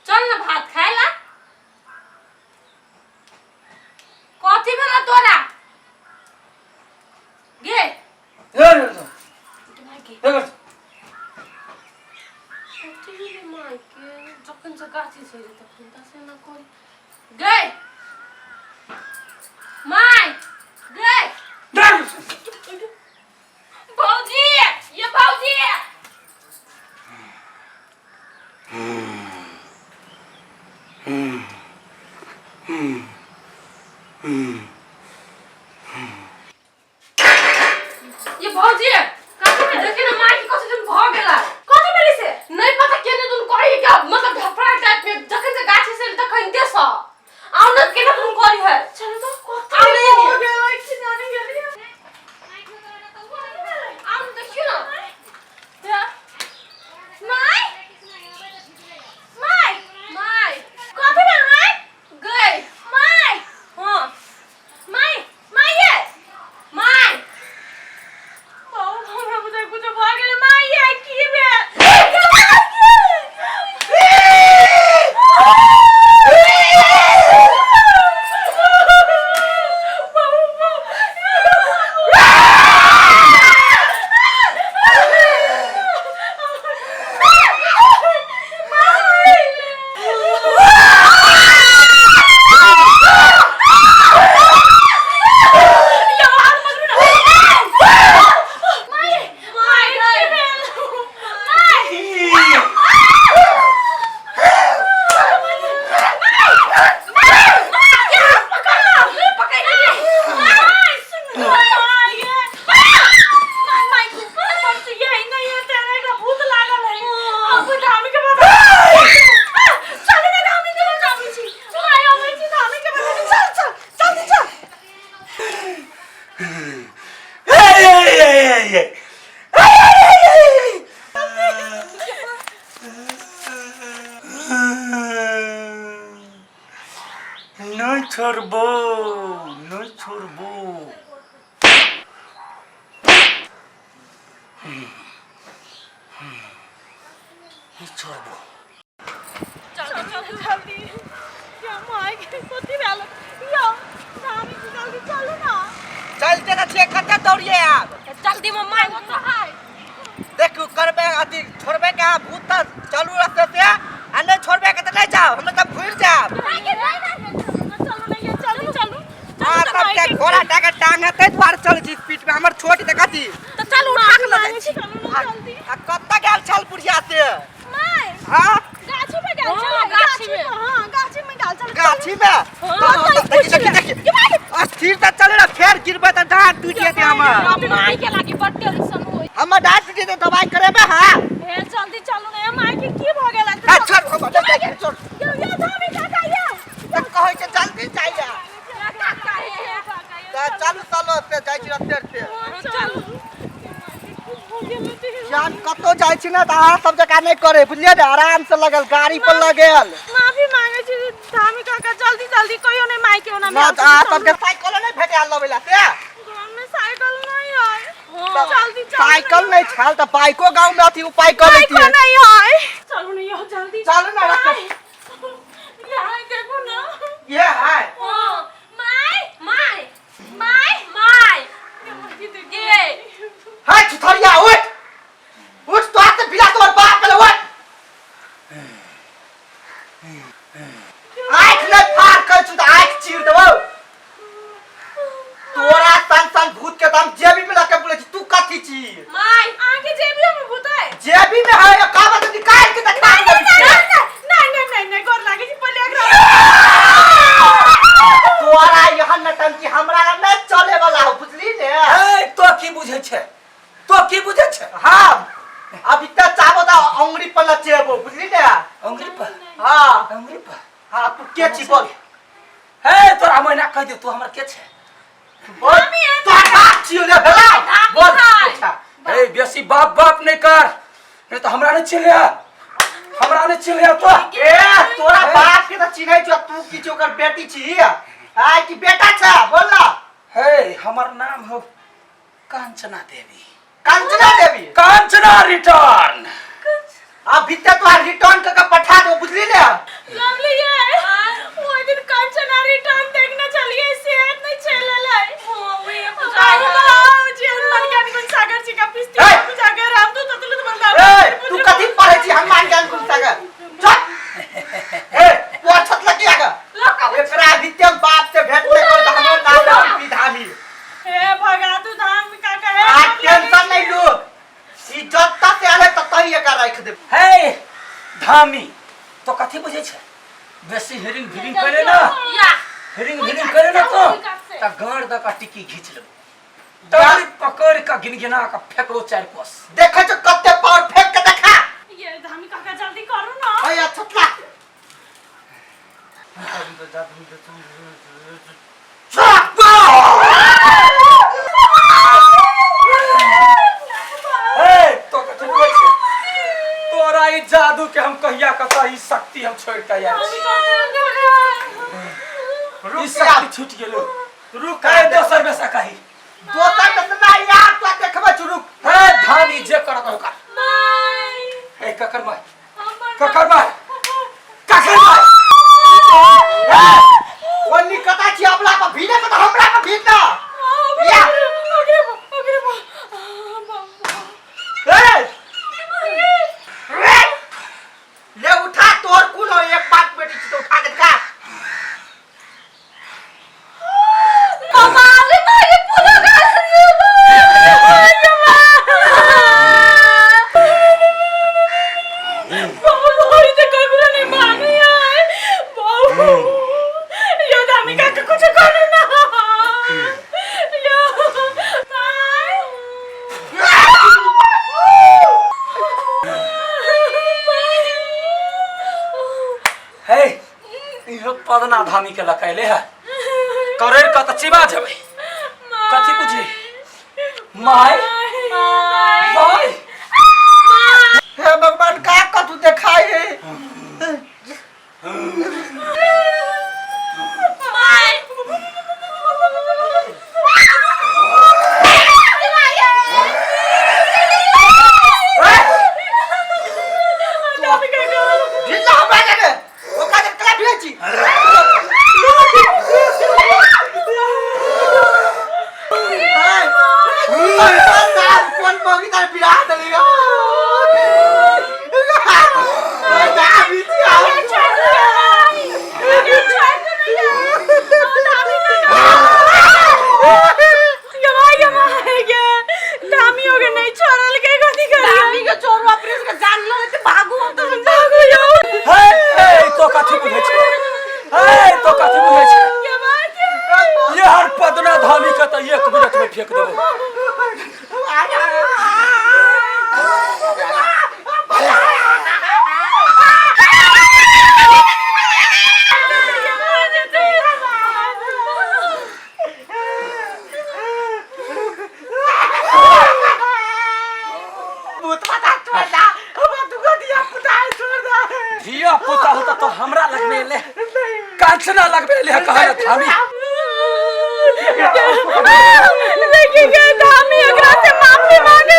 चल ना भात खाय ला। कथी भेला तोरा गे? कथी भेलै माय के? जखन से गाछी से तखन तऽ से ना करी। गे माय, गे भौजी, ये भौजी। ये भौजी, कथी में देखी ना, माय के कथी दिन भ गेला? कथी भेलै से? नहीं पता केने दुन करी के, मतलब धफड़ा टाइप में, जखन से गाछी से तखन ते स आउ न केना दुन करी है। चलो तो। आउ कथी नहीं। हो गेलै कि जाने गेलियै? आउ न देखियो ना। माय, माय। माय। कथी भेल माय? गई। माय। हां। माय, माय ये। माय। बाबू, हमरा बुझाइ कुछो भऽ गेलै। माय ये, की भेल? माय गई। नहि छोड़बो, नहि छोड़बो। नहि छोड़बो। चल चल जल्दी। या माय के, कथी भेल यौ? धामी जी, जल्दी चलू ना। चलते तऽ छियै, कते दौड़िए आब? जल्दी में माय ओतऽ है। देखू, करबै अथी, छोड़बै के अहाँ भूत तऽ चलू रस्ते से, आ नहि छोड़बै के तऽ नहि जाउ, हमे तऽ घुरि जायब। चलू ना ये, जल्दी चलू। अहाँ सबके घोड़ा टाके टांग है, ताहि दुआरे चलै छी स्पीड में। हमर छोट तऽ कथी? तऽ चलू, उठा के लऽ जाइ छी। चलू ना जल्दी। आ कतऽ गेल छल बुढ़िया से? माय। हाँ। गाछी में गेल छल। हाँ, गाछी में। हां, गाछी में गेल छल। गाछी में? हाँ। देखी देखी देखी, अस्थिर तऽ चले ना, फेर गिरबै तऽ डाँट टूटि जेतै हमर। माय के लागी बड टेंशन होई। हमर डाँट टूटि जेतै, दबाइ करेबै। हाँ। हे, जल्दी चलू ना। माय के की भऽ गेल? आ छोड़ हमर, देख, छोड़। यौ यौ धामी काका यौ। तऽ कहै छै जल्दी जाइए। काका हे, काका। तऽ चलू चलू, से जाइ छी रस्ते से। चलू। जान, कतौ जाइ छी ने तऽ अहाँ सब जकाँ नहि करे, बुझलियै ने? आराम से लगल गाड़ी पर लगेल। माफी मांगे छी धामी काका, जल्दी जल्दी कहियो नहीं माय के ओना। ना, अहाँ सबके साइकिलो नहि भेटल लबै ला से? घर में साइकिल नहीं है। जल्दी चलू। साइकिल नहि छल तऽ बाइको गाँव में अथी उपाय कऽ बाइको लैतियै। नहीं है। चलू नहीं हो, जल्दी। चलू ना रस्ते। यहाँ देखो ना। ये है। हां। My. My. My. My गे। है छुथरिया, उठ उठ, तो से बिला तोर बाप के, उठ। आँख नहि फाड़ कर छु तऽ आँख चीर देबौ तोरा। सन सन भूत के तऽ हम जेबी में लके बोलै छी, तू कथी छी? माय। आगे जेबी में भूत है? जेबी में है का बात, निकाल के देखा देबी। नहीं नहीं नहीं नहीं, गोर लागे छी, पहिले एकरा। तोरा यहाँ नटंकी हमरा लग नहीं चले वाला हो, बुझली ने? ए, तो की बुझै छै? तो की बुझै छै? हाँ, अब इतना चाहबो तऽ अंगुरी पर लचेबो, बुझली ने? अंगुरी पर? हाँ। अंगुरी पर। हाँ, तू के छी, बोल। हे, तोरा मैना कह दे, तू हमर के छै? बोल, तोहर बाप छियो रे भेला, बोल के छा? हे, बेसी बाप बाप नहीं कर, नहीं तो हमरा नहीं चिल्ले, हमरा नहीं चिल्ले तो। ए, तोरा बाप के तऽ चिन्है छौ, तू की छी? ओकर बेटी छी आय कि बेटा छ, बोल ना। हे, हमर नाम हो कांचना देवी। कंचना देवी? कांचना रिटर्न। आ भीतर तोहार रिटर्न क के पठा दो, बुझली ने? लवली ये ओइ दिन कंचना रिटर्न देखने चलिए, सेहत नहीं चललै। हां, वही बुझाइ जी हनुमान ज्ञान गुण सागर जी का पिस्ती ए! बुझा गए राम तू ततलु तो बंदा। ए, तू कथी पढ़ै छी हनुमान ज्ञान गुण सागर? चल, ए, तू अछत लगी आगा। एकरा भीतर बाप से भेंट नहीं कर त हमरो नाम हम धामी। हे भगा तू धाम का कहे। आ टेंशन नहीं लो, ई जत्ता से आले तत्ता ही एकरा राख दे। हे धामी, तो कथी बुझै छै? बेसी हिरिंग भिरिंग करे ना। या। हिरिंग भिरिंग करे ना तो त गाड़ द का टिक्की घींच लेबो, तब पकड़ का गिनगिना का फेंकबो चार कोस। देखै छ कते पावर, फेंक के देखा। ये धामी काका, जल्दी करू ना। ए अछतला। हे, तो कथी बुझै छै? तोरा ई जादू के हम कहिया कता ई शक्ति हम छोड़ के आयल छी। रुक ई जा। शक्ति छूट गेलो। रुक। ए, दोसर बेसा कही। दोसर के ना यार, तो देखबै छु, रुक। हे धामी, जे करत हो कर। हे, ककर माय? ककर माय? ककर माय? ओन्नी कता छी अपना पर भीड़े कता, हमरा पर भीड़ ना या। ए रे, ले उठा, तोर कुन हो? एक बात बेटी छी तो उठा के दिखा। कमाल मारे पूरा गाछ। यो धामी काका, कुछ करू ना यो my. हे, इहो पदना धामी के लकैले है, करे का त चिबा जेबै। कथी बुझी my? My. हे भगवान, का कथू देखाई है? ढिल्ला हमरा लगे ओकरा के कला भिड़ै छी। कोन मौगी तार बिराह देली? नहीं छोड़ल के कथी करियो? धामी के चोर अपने के जान लो त भागू तो भागू यो। हे, तो कथी बुझै छै? हे, तो कथी बुझै छै? ये हर पदना धामी के त एक मिनट में फेंक देबो। धिया पुता होता तो हमरा लगबे ले, कांचना लगबे ले कहे धामी। देखी के धामी, एकरा से माफी मांगे।